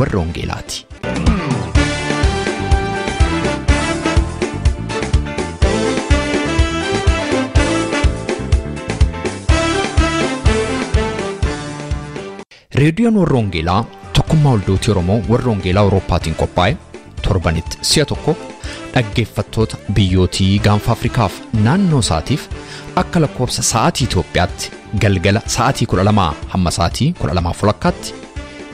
warra Wangeelaati. Reediyoon warra Wangeelaa tokkummaa waldootii Oromoo warra Wangeelaa Awurooppaatiin qophaa'e torbanitti si'a tokko dhaggeeffattoota biyyootii gaanfa Afrikaaf naannoo isaatiif akka lakkoofsa sa'aatii Itoophiyaatti galgala sa'aatii 12 hamma sa'aatii 12:30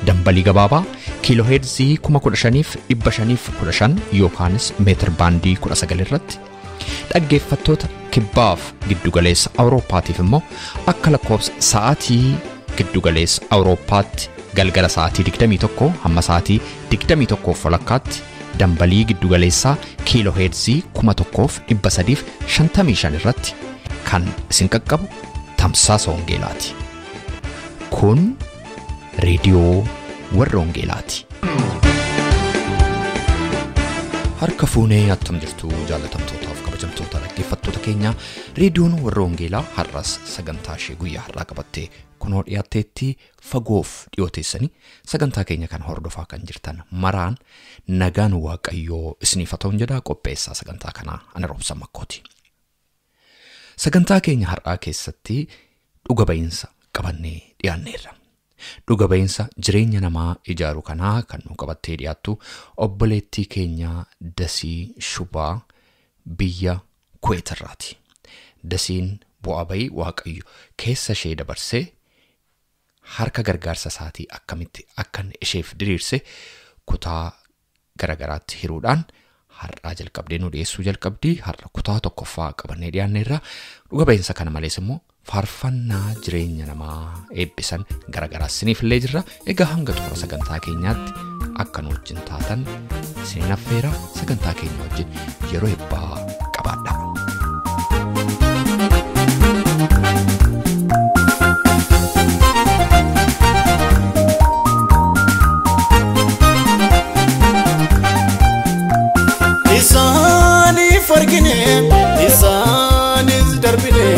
dambalii gabaabaa kiilooheerzii 15,515 yookaanis meetir baandii 19 irratti dhaggeeffattoota kibbaaf giddugaleessa Awurooppaatiif immoo akka lakkoofsa sa'aatii giddugaleessa Awurooppaatti galgala sa'aatii 21 hamma sa'aatii 21:30 dambalii giddugaleessaa kiilooheerzii 1355 irratti kan isin qaqqabu tamsaasa Wangeelaati. Kun reediyoo warra Wangeelaati. Harka fuunee attam jirtu jaalatamtootaaf kabajamtoota dhaggeeffattoota keenya reediyoon warra Wangeelaa har'as sagantaa ishee guyyaa har'aa qabattee kunoo dhiyaatteetti fagoof dhiyooteessanii sagantaa keenya kan hordofaa kan jirtan maraan nagaan Waaqayyoo isiniif haa ta'u jedha qopheessaa sagantaa kanaa ana Roobsan Makkooti. Sagantaa keenya har'aa keessatti dhuga ba'iinsa qabannee dhiyaanneerra. Dhuga ba'iinsa jireenya namaa ijaaru kanaa kan nu qabattee dhiyaattu obboleettii keenya Dasii Shubaa biyya Kuweetirraati. Dasiin bu'aa bayii Waaqayyo keessa ishee dabarsee harka gargaarsa isaatii akkamitti akka isheef diriirse kutaa garagaraatti hiruudhaan har'aa jalqabdee nu dhiyeessuu jalqabdii har'a kutaa tokkoffaa qabannee dhiyaanneerra. Dhuga ba'iinsa kana malees immoo faarfannaa jireenya namaa eebbisan garagaraas isiniif illee jirra. Egaa hanga xumura sagantaa keenyaatti akka nu wajjin taatan isiniin affeera. Sagantaa keenya wajjin yeroo eebbaa qabaadha. Isaaniif argine, isaanis darbine,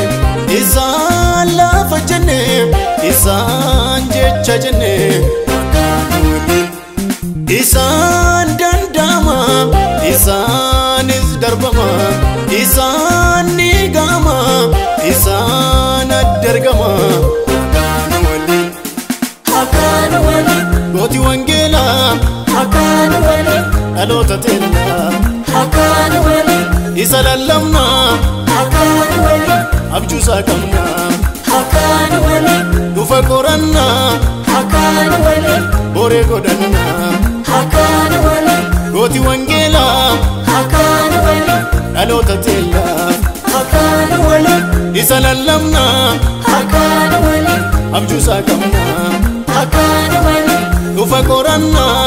isaan lafa jenne, isaan jecha jenne, isaan danda'ama, isaanis darbama, isaan ni gama, isaan addargama. Akkaan waliin, Gooti Wangeelaa, akkaan waliin, dhaloota teellaa, akkaan waliin, isa lallabnaa, akkaan waliin, abjuusaa qabnaa, akkaan waliin, dhufa qorannaa, akkaan waliin, boree godhannaa. akkaan waliin, Gooti Wangeelaa, akkaan waliin, dhaloota teellaa, akkaan waliin, isa lallabnaa, akkaan waliin, abjuusaa qabnaa, akkaan waliin, dhufa qorannaa,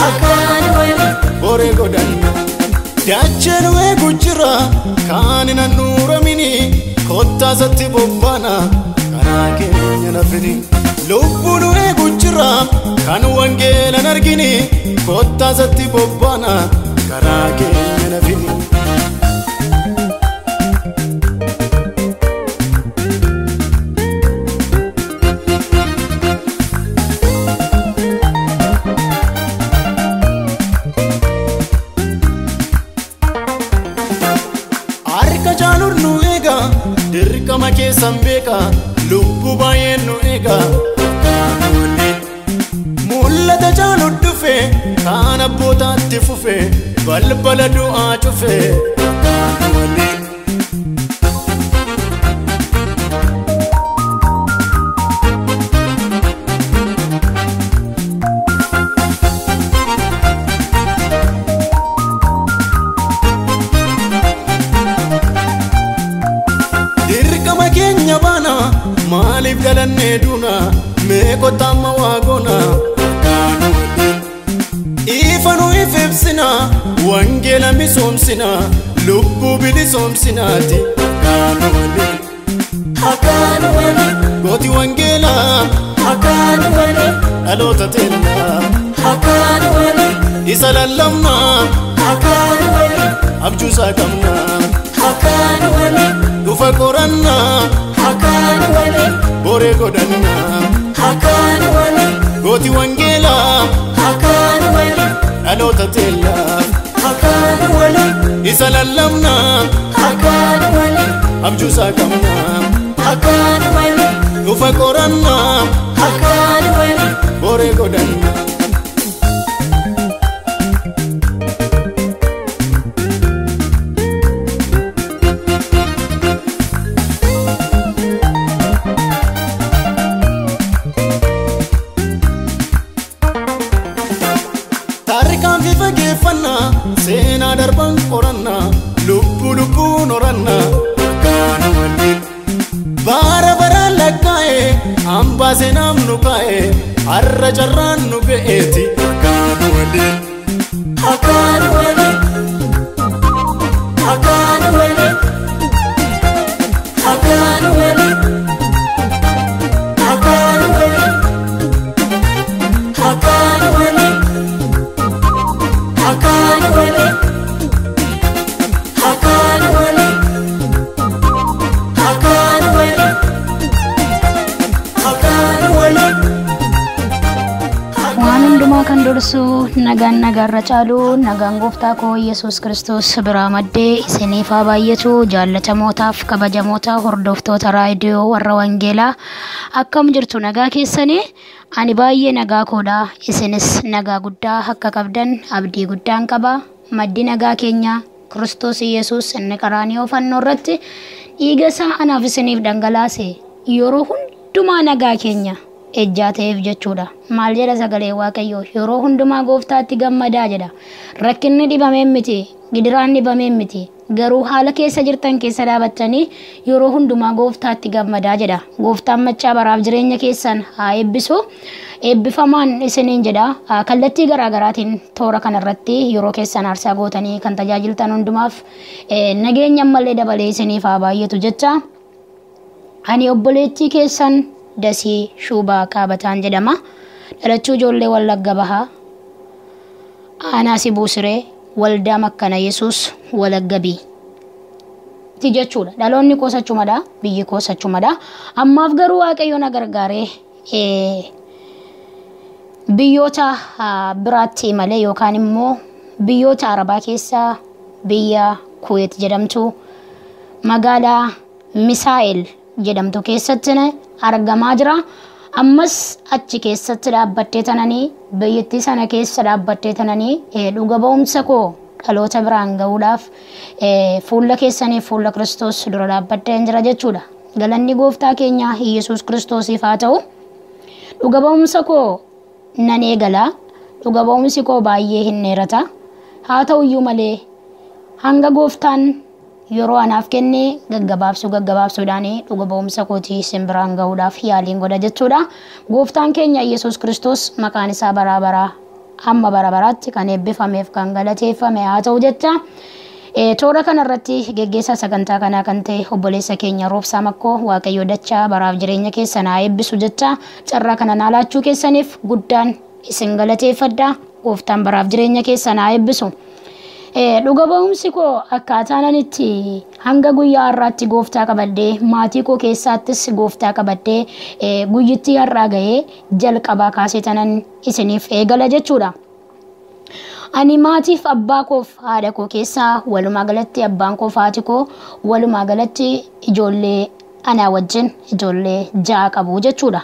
akkaan waliin, boree godhannaa. Daacheen eegu jira kaan hin handhuuramini, kottaa isatti bobbaana karaa keenya lafini. Lubbuun eegu jira kan wangeelan argini, kottaa isatti bobbaana karaa keenya lafini. Harka caaluun nu eega, dirqama keessan beeka, lubbuu baay'een nu eega. Mul'ata caaluun dhufe, kaan abbootaatti fufe, balbala du'aa cufe. Dirqama keenya baana, maaliif dhalannee duuna, mee kottaa amma waa goona. Ifa nu if ibsina, wangeela misoomsina, lubbuu bilisoomsinaati. akkaan waliin, Gooti Wangeelaa, akkaan waliin, dhaloota teellaa, akkaan waliin, isa lallabnaa, akkaan waliin, abjuusaa qabnaa, akkaan waliin, dhufa qorannaa, akkaan waliin, boree godhannaa. akkaan waliin, Gooti Wangeelaa, akkaan Dhaloota teellaaf Akkaan walii isa lallabnaa Akkaan walii abjuusaa qabnaa Akkaan walii dhufa qorannaa Akkaan walii boree godhannaa. Taarikaan fi fageeffannaa seenaa darban qorannaa lubbuu lubbuun horannaa akkaan waliin bara baraan lakkaa'e hambaa seenaaf nu kaa'e har'a carraan nu ga'eeti akkaan waliin. Akkaan walii Akkaan walii Akkaan walii Akkaan walii Akkaan walii Akkaan walii Akkaan walii Akkaan walii Akkaan walii Waan hundumaa kan dursu nagaan nagaarra caalu nagaan gooftaa koo Yesuus Kiristoos biraa maddee isiniif haa baay'atu. Jaalatamootaaf kabajamoota hordoftoota raadiyoo warra wangeelaa, akkam jirtu? Nagaa keessanii? Ani baay'ee nagaa koodha. Isinis nagaa guddaa akka qabdan abdii guddaan qaba. Maddi nagaa keenya Kiristoos Yesuus inni qaraanioo fannoo irratti dhiiga isaa anaaf isiniif dhangalaase yeroo hundumaa nagaa keenya ejjaa ta'eef jechuudha. Maal jedha sagalee Waaqayyoo? Yeroo hundumaa gooftaatti gammadaa jedha. Rakkinni dhibameen miti, gidiraan dhibameen miti. Garuu haala keessa jirtan keessa dhaabattanii yeroo hundumaa gooftaatti gammadaa jedha. Gooftaan maccaa baraaf jireenya keessan haa eebbisu. Eebbifamaan isiniin jedha. Kallattii garaagaraatiin toora kanarratti yeroo keessan aarsaa gootanii kan tajaajiltan hundumaaf nageenya ammallee dabalee isiniif haa baay'atu jecha. Ani obboleettii keessan Dasii Shuubaa Qaabataan jedhama. Dhalachuu ijoollee Wallagga Bahaa, Aanaa Sibuu Siree, Waldaa Makkana Yesuus Walagga Bii ti jechuudha. Dhaloonni koos achumadha. Biyyi koos achumadha. Ammaaf garuu Waaqayyo na gargaaree biyyoota biraatti malee yookaan immoo biyyoota Arabaa keessaa biyya Kuweet jedhamtu magaalaa Misaa'el jedhamtu keessatti argamaa jira. Ammas achi keessatti dhaabbattee tananii biyyattii sana keessa dhaabbattee tananii dhuga ba'umsa koo dhaloota biraan ga'uudhaaf fuula keessanii fuula Kiristoos dura dhaabbattee jira jechuudha. Galanni gooftaa keenya Yesuus Kiristoosiif haa ta'u. Dhuga ba'umsa koo nan eegala. Dhuga ba'umsi koo baay'ee hin dheerata. Haa ta'uyyuu malee hanga gooftaan yeroo anaaf kenne gaggabaabsuudhaan dhuga ba'umsa kootii isin biraan ga'uudhaaf yaaliin godha jechuudha. Gooftaan keenya Yesuus Kiristoos maqaan isaa baraa baraa hamma bara baraatti kan eebbifameef kan galateeffame haa ta'u jecha. Toora kanarratti geggeessaa sagantaa kanaa kan ta'e obboleessa keenya Roobsaa Makkoo, Waaqayyo dachaa baraaf jireenya keessan haa eebbisu jecha carraa kana naa laachuu keessaniif guddaan isin galateeffadha. Gooftaan baraaf jireenya keessan haa eebbisu. Dhuga ba'umsi koo akkaataan ani itti hanga guyyaa har'aatti gooftaa qabadhee maatii koo keessaattis gooftaa qabadhee guyyittii har'aa ga'ee jalqabaa kaasee tanan isiniif eegala jechuudha. Ani maatiif abbaa koof haadha koo keessaa walumaa galatti abbaan koof haati koo walumaa galatti ijoollee anaa wajjin ijoollee 6 qabu jechuudha.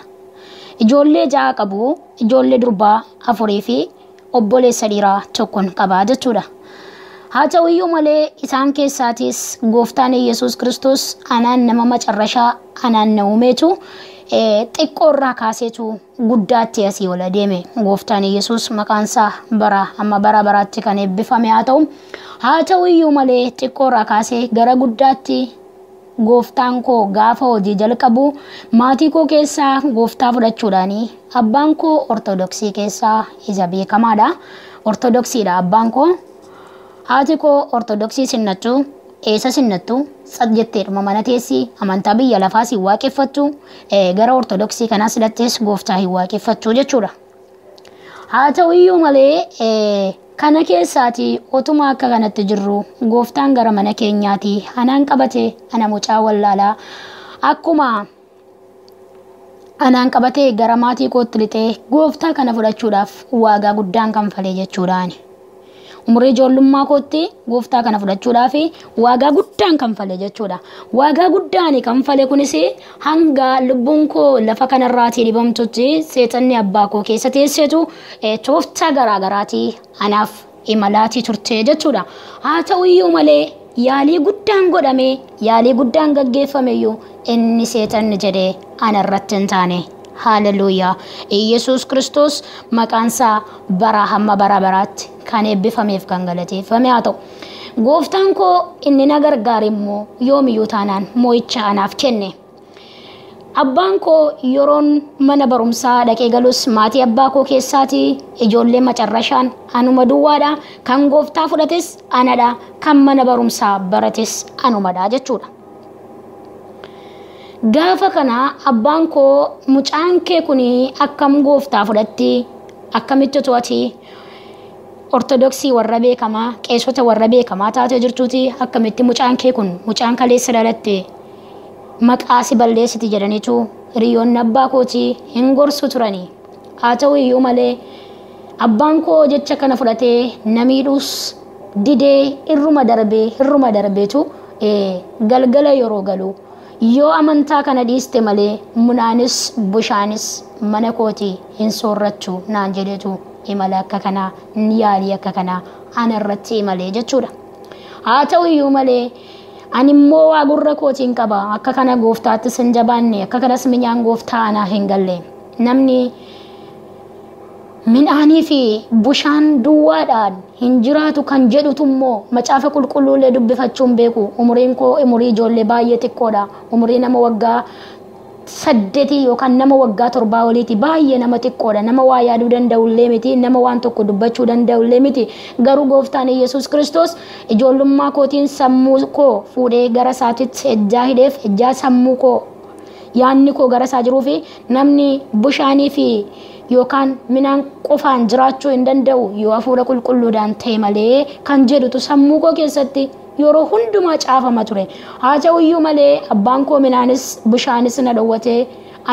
Ijoollee 6 qabu, ijoollee durbaa 4 fi obboleessa dhiiraa 1 qabaa jechuudha. Haa ta'uyyuu malee isaan keessaatis gooftaan Yesuus Kiristoos anaan nama macarrashaa anaan na uumeetu xiqqoo irraa kaaseetu guddaatti asii ol adeeme. Gooftaan Yesuus maqaan isaa bara amma bara baraatti kan eebbifame haa ta'u. Haa ta'uyyuu malee xiqqoo irraa kaasee gara guddaatti gooftaan koo gaafa hojii jalqabu maatii koo keessaa gooftaa fudhachuudhaani abbaan koo Ortodoksii keessaa isa beekamaadha. Ortodoksiidha abbaan koo. Haati koo Ortodoksii sinnattu, eessa sinnattu, sat jetteedhuma mana teessi, amantaa biyya lafaas hin waaqeffattu, gara Ortodoksii kanaas hidhattees gooftaa hin waaqeffattu jechuudha. Haa ta'uyyuu malee kana keessaati otuma akka kanatti jirru gooftaan gara mana keenyaati anaan qabate ana mucaa wallaalaa akkuma anaan qabate gara maatii kootti lixee gooftaa kana fudhachuudhaaf waagaa guddaan kanfalee jechuudhaani. Umurii ijoollummaa kootti gooftaa kana fudhachuudhaaf waagaa guddaan kanfale jechuudha. Waagaa guddaan kanfale kunis hanga lubbuun koo lafa kanarraatii dhibamtutti seexanni abbaa koo keessa teesseetu tooftaa garaagaraatii anaaf imalaatii turte jechuudha. Haa ta'uyyuu malee yaalii guddaan godhame, yaalii guddaan gaggeeffameyyuu inni seexanni jedhee anarratti hin taane. Haaleluyyaa. Iyyasuus Kiristoos maqaansaa bara hamma bara baraatti kan eebbifameef kan galateeffame haa ta'u. Gooftaan koo inni na gargaare immoo yoomiyyuu taanaan moo'icha anaaf kenne. Abbaan koo yeroon mana barumsaa dhaqee galus maatii abbaa koo keessaatii ijoollee macarrashaan anuma duwwaadha. Kan gooftaa fudhates anadha. Kan mana barumsaa barates anumadha jechuudha. Gaafa kana abbaan koo mucaan kee kun akkam gooftaa fudhatti, akkamitti to'ati, ortodoksii warra beekamaa, qeessota warra beekamaa taatee jirtuuti, akkamitti mucaan kee kun mucaan kaleessa dhalatte maqaa si balleessiti jedhaniitu hiriyoonni abbaa kootii hin gorsu turani. Haa ta'u iyyuu malee abbaan koo jecha kana fudhatee na miidhuus didee irruma darbeetu galgala yeroo galu yoo amantaa kana dhiiste malee munaanis bushaanis mana kootii hin soorrachu naan jedhetu imala akka kanaa yaalii akka kanaa ana irratti imalee jechuudha. Haa ta'u iyyuu malee ani immoo waa gurra kootiin qaba. Akka kana gooftaattis hin jabaanne, akka kanas minyaan gooftaa anaa hin galle. Namni midhaanii fi bushaan duwwaadhaan hin jiraatu kan jedhutu immoo macaafa qulqulluullee dubbifachuun beeku. Umuriin koo umurii ijoollee baay'ee xiqqoodha. Umurii nama waggaa 8 yookaan nama waggaa 7 oliiti. Baay'ee nama xiqqoodha. Nama waa yaaduu danda'ullee miti, nama waan tokko dubbachuu danda'ullee miti. Garuu gooftaan Iyyasuus Kiristoos ijoollummaa kootiin sammuu koo fuudhee gara isaatitti ejjaa hidheef, ejjaa sammuu koo yaadni koo gara isaa jiruu fi namni bishaanii fi yookaan midhaan qofaan jiraachuu hin danda'u yoo hafuura qulqulluudhaan ta'e malee kan jedhutu sammuu koo keessatti yeroo hundumaa caafama ture. Haa ta'uyyuu malee abbaan koo midhaanis bishaanis na dhowwatee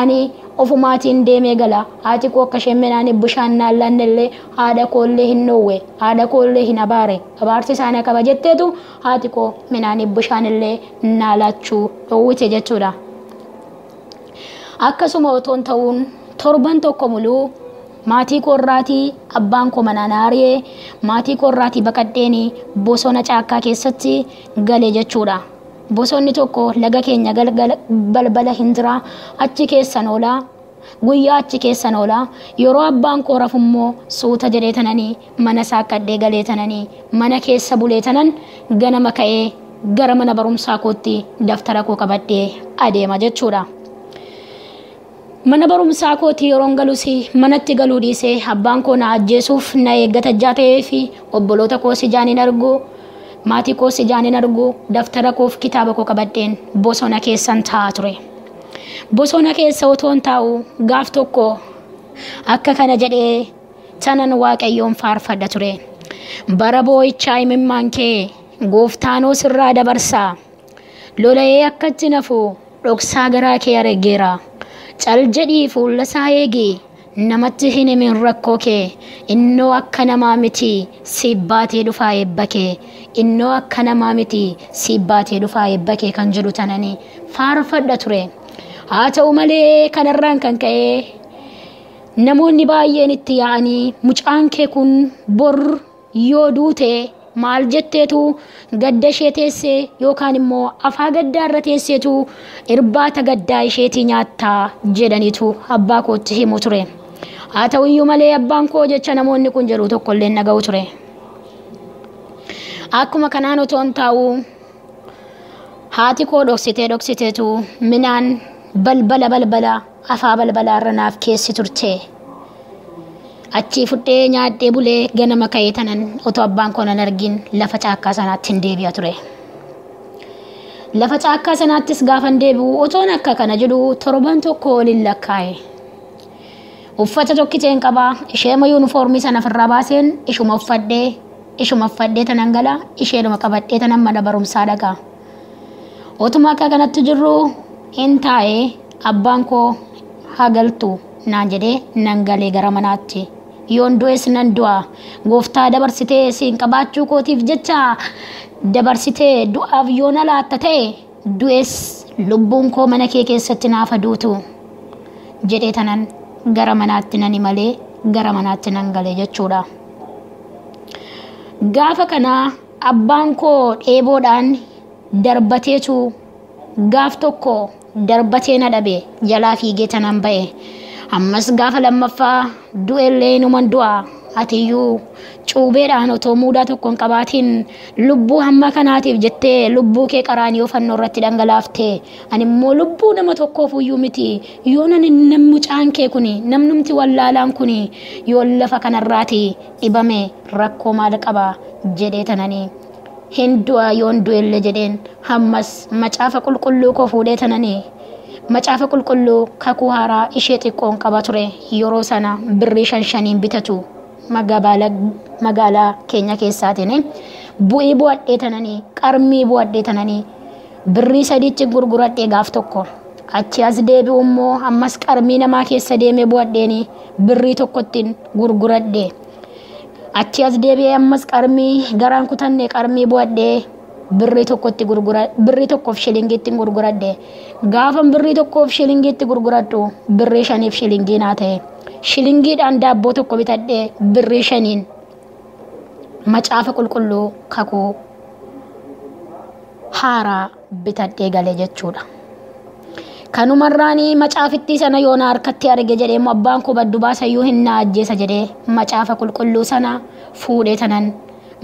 ani ofumaatiin deemee gala. Haati koo akka isheen midhaaniif bishaan naan laannellee haadha koollee hin dhoowwe, haadha koollee hin abaare, abaarsi isaan qaba jetteetu haati koo midhaaniif bishaanillee naa laachuu dhowwite jechuudha. Akkasuma otoon ta'uun torban tokko muluu maatii koorraatii abbaan koo manaan aari'ee maatii koorraatii baqadheeni bosona caakkaa keessatti gale jechuudha. Bosonni tokko laga keenya balbala hin jira, achi keessan oolaa, guyyaa achi keessan oolaa. Yeroo abbaan koo rafu immoo suuta jedhee tananii mana saaqqadhee galee tananii mana keessa bulee tanan ganama ka'ee gara mana barumsaa kootti daftara koo qabadhee adeema jechuudha. Mana barumsaa kootii yeroon galus manatti galuu dhiisee abbaan koo na ajjeesuuf na eeggata ijaa ta'ee fi obboloota koos ijaan hin argu, maatii koos ijaan hin argu, daftara koof kitaaba koo qabadheen bosona keessan taa'aa ture. Bosona keessa otoon taa'u gaaf tokko akka kana jedhee tanan Waaqayyoon faarfadha ture. Bara boo'ichaa imimmaan kee gooftaanoo sirraa dabarsaa, lola'ee akkatti nafu dhoksaa garaa kee argeera. Cal jedhii fuula isaa eegi, namatti hin himin rakkoo kee, innoo akka namaa miti siif baatee dhufaa eebba kee, innoo akka namaa miti siif baatee dhufaa eebba kee kan jedhu tananii faarfadha ture. Haa ta'u malee kanarraan kan ka'e namoonni baay'een itti yaa'anii mucaan kee kun bor yoo duute maal jetteetu gadda ishee teessee yookaan immoo afaa gaddaa irra teesseetu irbaata gaddaa isheetii nyaattaa jedhaniitu abbaa kootti himu ture. Haa ta'uyyuu malee abbaan koo jecha namoonni kun jedhu tokkollee hin dhaga'u ture. Akkuma kanaan otoon taa'u haati koo dhoksiteetu midhaan balbala afaa balbalaa irra naaf keessi turte. Achii fudhee nyaadhee bulee ganama ka'ee tanan otoo abbaan koo nan argin lafa caakkaa sanaatti hin deebi'a ture. Lafa caakkaa sanaattis gaafan deebi'u otoon akka kana jedhu torban tokko waliin lakkaa'e. Uffata tokkiteen qabaa, isheema yuunifoormii sana ofirraa baaseen ishuma uffadhee tanan gala, isheedhuma qabadhee tanan mana barumsaa dhaqa. Otuma akka kanatti jirru hin taa'e abbaan koo haa galtu naan jedhee nan galee gara manaatti. Yoon du'es nan du'a. Gooftaa dabarsitee siin qabaachuu kootiif jecha dabarsitee du'aaf yoo na laatta ta'e du'es lubbuun koo mana kee keessatti naaf duutu jedhee tanan gara manaatti nan imalee gara manaatti nan gale jechuudha. Gaafa kana abbaan koo dheeboodhaan darbateetu gaaf tokko darbatee na dhabe jalaa fiigee tanan ba'e. Ammas gaafa lammaffaa du'ellee numan du'a. Atiyyuu cuubeedhaan otoo muudaa tokko hin qabaatiin lubbuu hamma kanaatiif jettee lubbuu kee qaraanii fannoo irratti dhangalaaftee ani immoo lubbuu nama tokkoof iyyuu miti yoo nani mucaan kee kuni namnumti wallaalaan kuni yoo lafa kanarraati dhibame rakkoo maal qaba jedhee tananii hin du'a yoon du'ellee jedheen ammas macaafa qulqulluu koo fuudhee tananii macaafa qulqulluu kakuu haaraa ishee xiqqoon qaba ture yeroo sana birrii 5-5 bitatu magaalaa keenya keessaatiin bu'ii bu'adhee tananii qarmii bu'adhee tananii birrii 3 gurguradhee gaaf tokko achi as deebi'u immoo ammas qarmii namaa keessa deemee bu'adheeni birrii 1 gurguradhee achi as deebi'ee ammas qarmii garaan kutanne qarmii bu'adhee birrii 1 gurgura birrii 1 shilingiitti gurguradhee gaafan birrii 1 shilingiitti gurguradhu birrii 5 shilingii naa ta'e. Shilingiidhaan daabboo tokko bitadhee birrii 5 macaafa qulqulluu kakuu haaraa bitadhee galee jechuudha. Kanumarraanii macaafittii sana yoona harkatti arge jedhee immoo abbaan koo baddu baasayyuu hin na ajjeesa jedhee macaafa qulqulluu sana fuudhee tanan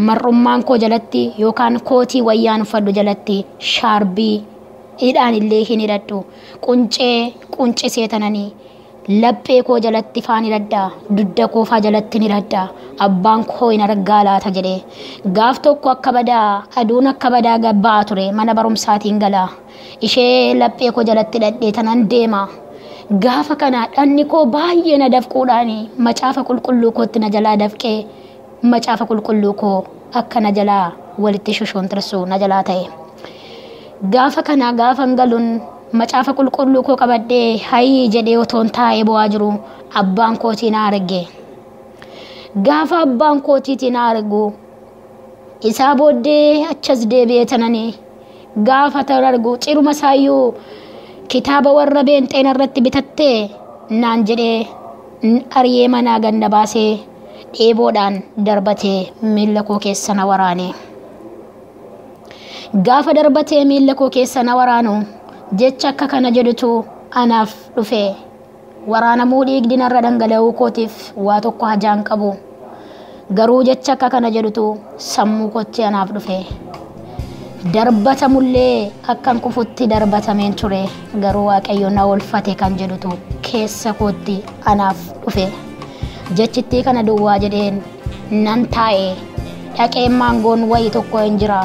mar'ummaan koo jalatti yookaan kootii wayyaan uffadhu jalatti shaarbii hidhaan illee hin hidhadhu quncee quncisee tananii laphee koo jalatti faan hidhadhaa dudda koo faa jalatti hin hidhadhaa abbaan koo hin argaa laata jedhee gaaf tokko akka badaa aduun akka badaa gabbaa ture mana barumsaatiin galaa ishee laphee koo jalatti hidhadhee tanan deema gaafa kana dhanni koo baay'ee na dafquudhaan macaafa qulqulluu kootti na jalaa dafqee macaafa qulqulluu koo akka na jalaa walitti shoshoontirsu na jalaa ta'e. Gaafa kana gaafan galuun macaafa qulqulluu koo qabadhee hayii jedhee otoon taa'ee bo'aa jiru abbaan kootii na arge. Gaafa abbaan kootiitii na argu isaa booddee achas deebi'ee tananii gaafa tan argu ciruma isaayyuu kitaaba warra beenxeen irratti bitattee naan jedhee ari'ee manaa ganna baasee dheeboodhaan darbatee miilla koo keessa na waraane. Gaafa darbatee miilla koo keessa na waraanu jecha akka kana jedhutu anaaf dhufe. Waraanamuu dhiigni narra dhangala'uu kootiif waa tokko hajaan qabu. Garuu jecha akka kana jedhutu sammuu kootti anaaf dhufe. Darbatamullee akkan kufutti darbatameen ture garuu Waaqayyo na oolfate kan jedhutu keessa kootti anaaf dhufe. Jechittii kana duwwaa jedheen nan taa'e dhaqeen maangoon wayii tokko hin jira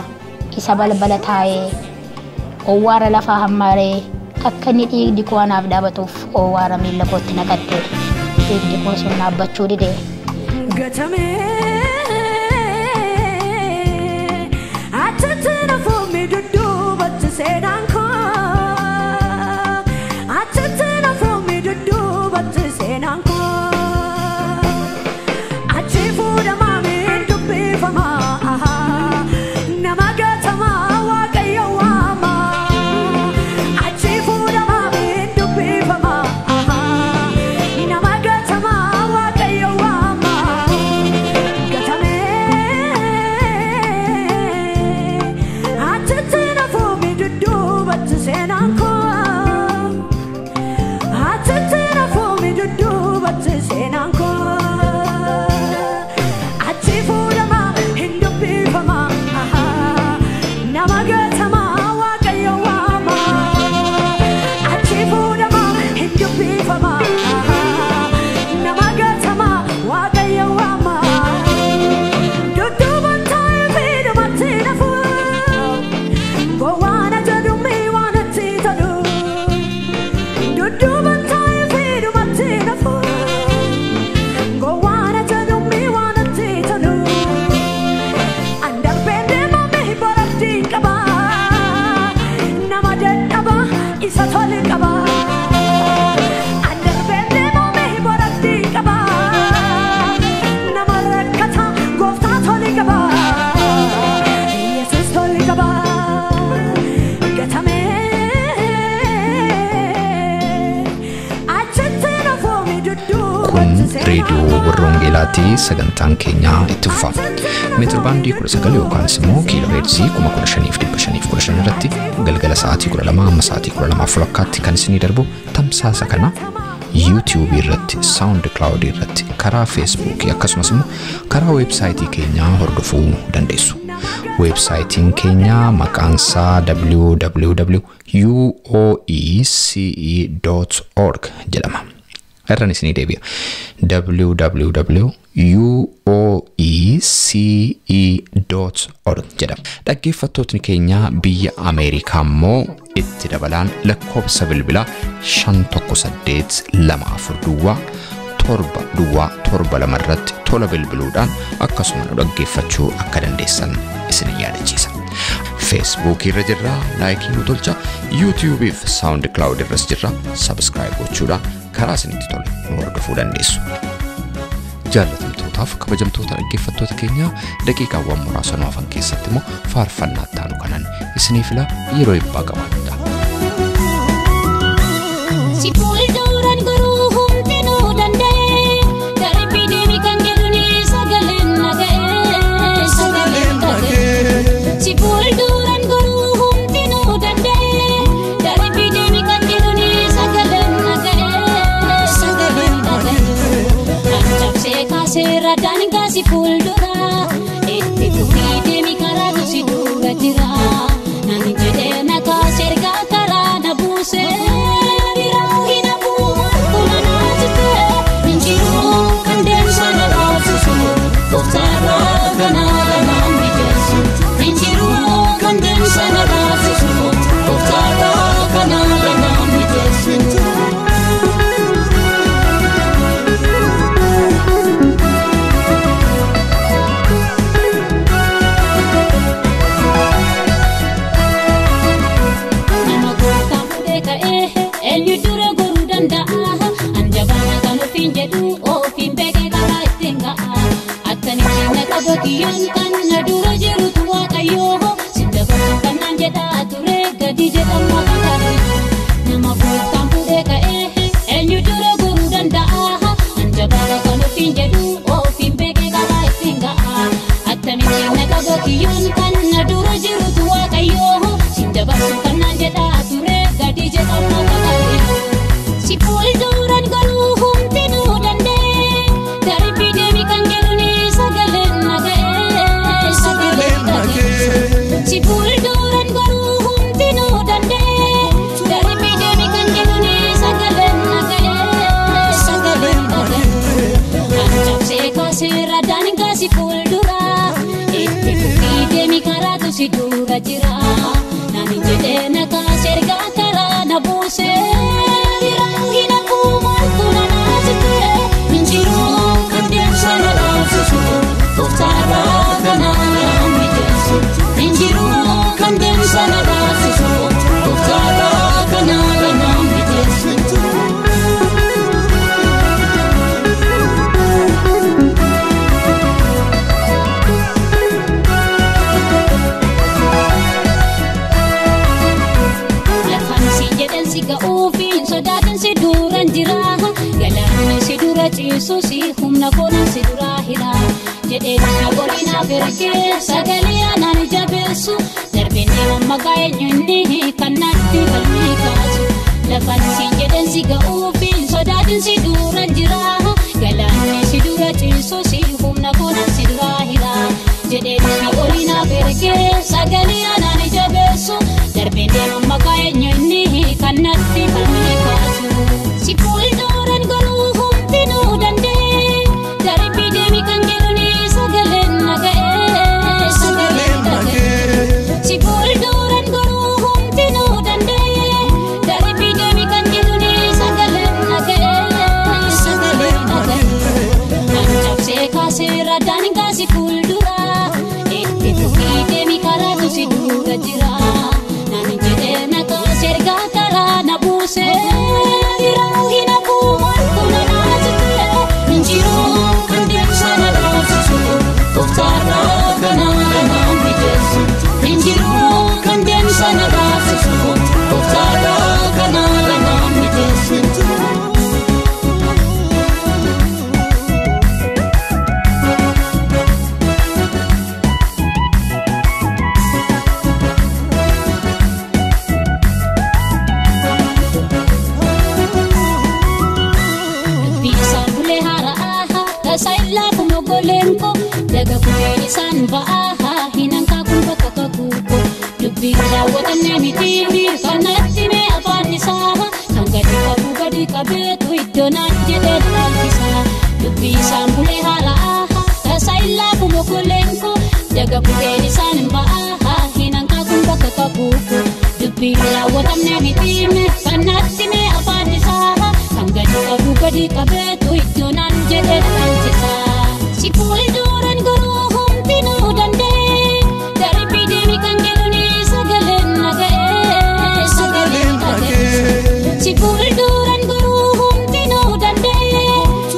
isa balbala taa'ee owwaara lafaa hammaaree akka inni dhiigni koo anaaf dhaabatuuf owwaara miilla kootti naqadhe dhiigni koo sun dhaabbachuu dide. Gatamee achitti nafuumi dudduubatti seenaan koo achitti nafuumi dudduubatti seenaan koo achi fuudhamaa miin dubbifamaa nama gatamaa Waaqayyo waamaa achi fuudhamaa miin dubbifamaa nama gatamaa Waaqayyo waamaa. Kun reediyoo warra Wangeelaati sagantaan keenya itti fufa. Meetir baandii 19 yookaan immoo kiiloo heerzii 15,515 irratti galgala sa'aatii 12 amma sa'aatii 12:30 kan isinii darbu tamsaasa kana YouTube irratti, SoundCloud irratti, karaa Facebook akkasumas immoo karaa weebsaayitii keenyaa hordofuu dandeessu. Weebsaayitiin keenya maqaan isaa www.uoece.org jedhama. Irraan isinii deebi'a. www.uoece.org jedhama. Dhaggeeffattootni keenya biyya Ameerikaa immoo itti dabalaan lakkoofsa bilbilaa 518 24 duwwaa 7 duwwaa 7 2 irratti tola bilbiluudhaan akkasuma nu dhaggeeffachuu akka dandeessan isin yaadachiisa. Facebook irra jirra, laayikii nu tolcha, YouTube fi SoundCloud irras jirra, subscribe gochuudhaan karaa isinitti tole nu hordofuu dandeessu. Jaallatamtootaaf kabajamtoota dhaggeeffattoota keenyaa daqiiqaawwan muraasa nu hafan keessatti immoo faarfannaa itti aanu kanan isinii fila yeroo eebbaa qabaadha. Si fuulduran garuu humti nu danda'e, darbii deemi kan jedhu sagaleen na ga'e, sagaleen na ga'e. Si fuulduran garuu humti nu danda'e, darbii deemi kan jedhu sagaleen na ga'e, sagaleen na ga'e. Kan cabsee kaaseera daangaa si fuuldura, itti fufii deemi karaatu si dura jira. Nan jedhee na kaase ergaa karaa na buuse. Nama gooftaan fuudhee ka'ee eenyu dura goruu danda'a? Anjabaana kan ofiin jedhu ofiin beekee karaa ittiin ga'a. Attamitti na qaba kiyyaan kan na dura jirutu Waaqayyoo. Si dabarsu kan naan jedhaa ture gadi jedhamu akka kaaree. Nama gooftaan fuudhee ka'ee eenyu dura goruu danda'a? Anjabaana kan ofiin jedhu ofiin beekee karaa ittiin ga'a. Attamitti na qaba kiyyaan kan na dura jirutu Waaqayyoo. Si dabarsu kan naan jedhaa ture gadi jedhamu akka kaaree. Si fuulduran garuu humti nu danda'e, darbii deemi kan jedhu sagaleen na ga'e, sagaleen na ga'e. Si fuulduran garuu humti nu danda'e, darbii deemi kan jedhu sagaleen na ga'e, sagaleen na ga'e. Kan cabsee kaaseera daangaa si fuuldura, itti fufii deemi karaatu si dura jira. Naan jedhee na kaase ergaa karaa na buuse. Lafaan si jedhan si ga'uufi sodaatin si duran jira. Galaanni si dura ciisu si humna koonaan si dura hira. Jedhee na godinaaf ergee sagalee anaan jabeessu. Darbeen deeman maqaa eenyuun kan natti falmii kaasu. Lafaan si jedhan si ga'uufi sodaatin si duran jira. Galaanni si dura ciisu si humna koonaan si dura hira. Jedhee na godinaaf ergee sagalee anaan jabeessu. Darbeen deeman maqaa eenyuun kan natti falmii kaasu. Si fuulduran garuu humti nu danda'e, darbii deemi kan jedhu sagaleen na ga'e, sagaleen na ga'e. Si fuulduran garuu humti nu danda'e, darbii deemi kan jedhu sagaleen na ga'e, sagaleen na ga'e. Kan cabsee kaaseera daangaa si fuuldura, itti fufii deemi karaatu si dura jira. Naan jedhee na kaase ergaa karaa na buuse. Gooftaadha kana namni jeessu. Daga kuteen isaan ba'aa hinankaa kun bakka kakuuko dubbii raawwatanne miti kanatti mee afaan isaa kan gadi qabu gadi qabeetu iddoo naan jedhee dhaalchisaa dubbii isaan bulee haala'aa tasa illaafu mokoleenko daga kuteen isaan ba'aa hinankaa kun bakka kakuuko dubbii raawwatamne miti kanatti mee afaan isaa kan gadi qabu gadi qabeetu iddoo naan jedhee dhaalchisaa. Si fuulduran garuu homtinuu danda'e darbii deemi kan jedhuun sagaleen naga'e sagaleen naga'e. Si fuulduran garuu homtinuu danda'e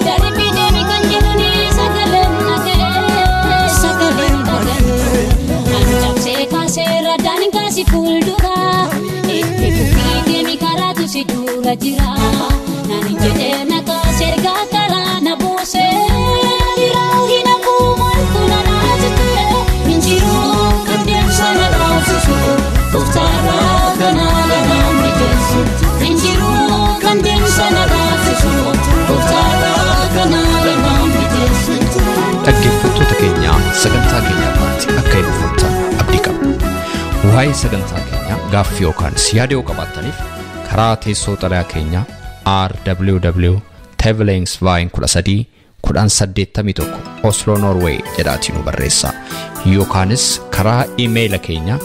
darbii deemi kan jedhuun sagaleen naga'e sagaleen naga'e. Kan cabsee kaaseera daangaa si fuuldura itti fufii deemi karaatu si dura jira naan jedhee na kaasee ergaa karaa na buusee. Dhaggeeffattoota keenya sagantaa keenya irratti akka eebbifamtan abdii qabna. Waa'ee sagantaa keenyaa gaaffii yookaan yaada yoo qabaattaniif karaa teessoo xalayaa keenyaa RWW Tevelingsveien 13 1081 Oslo Norway jedhaatii nu barreessaa. Yookaanis karaa iimeeyila keenya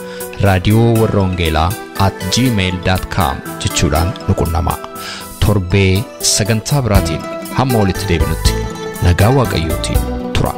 raadiyoo warra wangeelaa @gmail.com jechuudhaan nu qunnamaa. Torbee sagantaa biraatiin hamma walitti deebinutti nagaa Waaqayyootiin tura.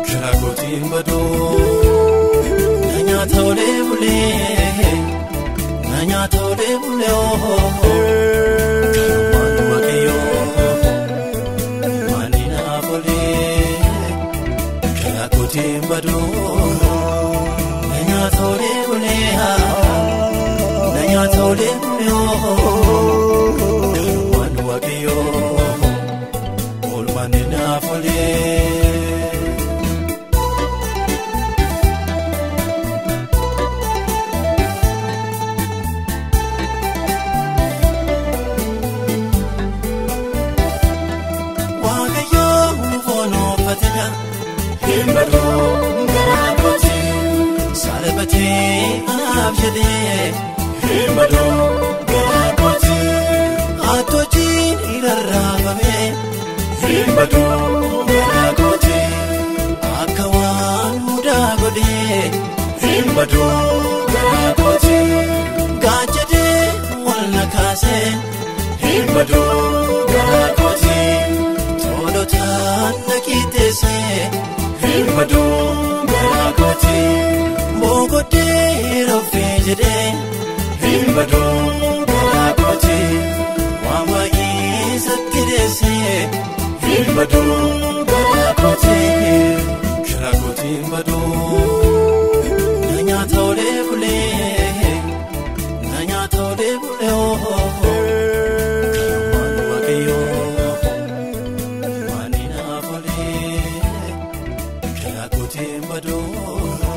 Kira kotiin baduu.